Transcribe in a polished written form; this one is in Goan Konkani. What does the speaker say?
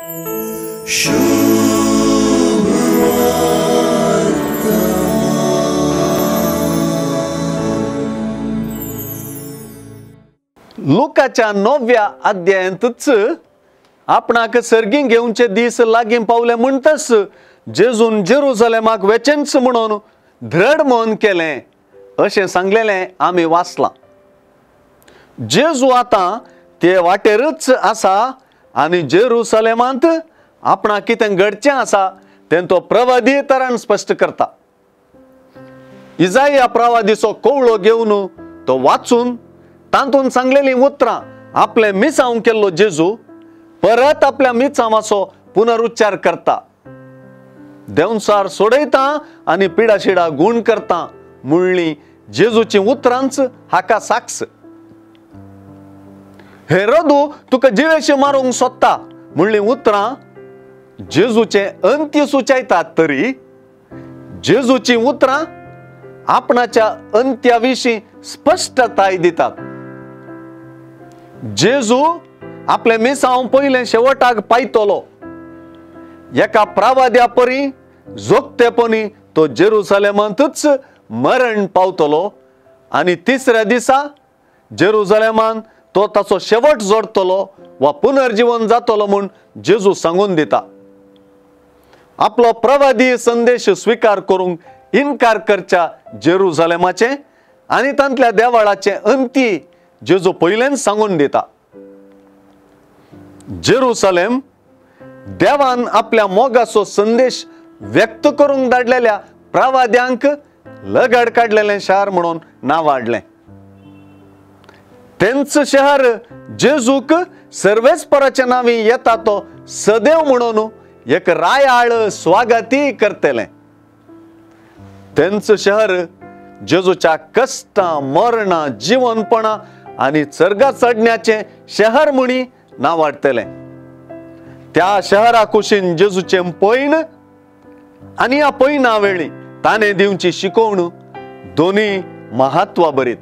लुकाच्या 9व्या अध्यायांतच आपणाक सर्गीं घेवचे दीस लागीं पावले म्हणटच जेजून जेरुजलेमाक वेचेंच म्हणून धड मन केलें अशें सांगलेलें आमी वाचलां। जेजू आतां ते वाटेरच आसा आनी जेरुसलेमांत आपणाक कितें घडचें आसा तें तो प्रवादी तरान स्पश्ट करता। इजाया प्रवादीचो कवळो घेवन तो वाचून तातूंत सांगलेलीं उतरां आपलें मिसांव केल्लो जेजू परत आपल्या मिसांवाचो पुनरुच्चार करता। देंवचार सोडयता आनी पिडाशिडा गूण करता म्हणली जेजूची उतरांच हाका साक्ष। हेरोदू तुका जिवेशी मारूंक सोदता म्हणली उतरां जेजूचें अंत्य सुचयतात तरी जेजूची उतरां आपणाच्या अंत्या विशीं स्पश्टताय दितात। जेजू आपले मिसांव पयलें शेवटाक पायतलो। एका प्रावाद्या परी जोगतेपणी तो जेरुसलेमांतच मरण पावतलो आनी तिसऱ्या दिसा जेरुसलेमान तो ताचो शेवट जोडतलो वा पुनर्जीवन जातलो म्हूण जेजू सांगून दिता। आपलो प्रवादी संदेश स्विकार करूंक इनकार करच्या जेरुसलेमाचें आनी तांतल्या देवळाचें अंती जेजू पयलेंच सांगून दिता। जेरुसलेम देवान आपल्या मोगाचो संदेश व्यक्त करूंक धाडलेल्या प्रवाद्यांक लगड काडलेलें शार म्हणून नांव हाडलें। तेंच शहर जेजूक सर्वेस्पराच्या नांवी येता तो सदैव म्हणून एक रायाळ स्वागती करतलें। तेंच शहर जेजूच्या कश्टां मरणां जिवनपणां आनी सर्गा चडण्याचें शहर म्हणी नांव हाडटलें। त्या शहरा कुशीन जेजूचें पयण आनी ह्या पयणा वेळी ताणें दिवची शिकवण दोनी महत्वा भरीत।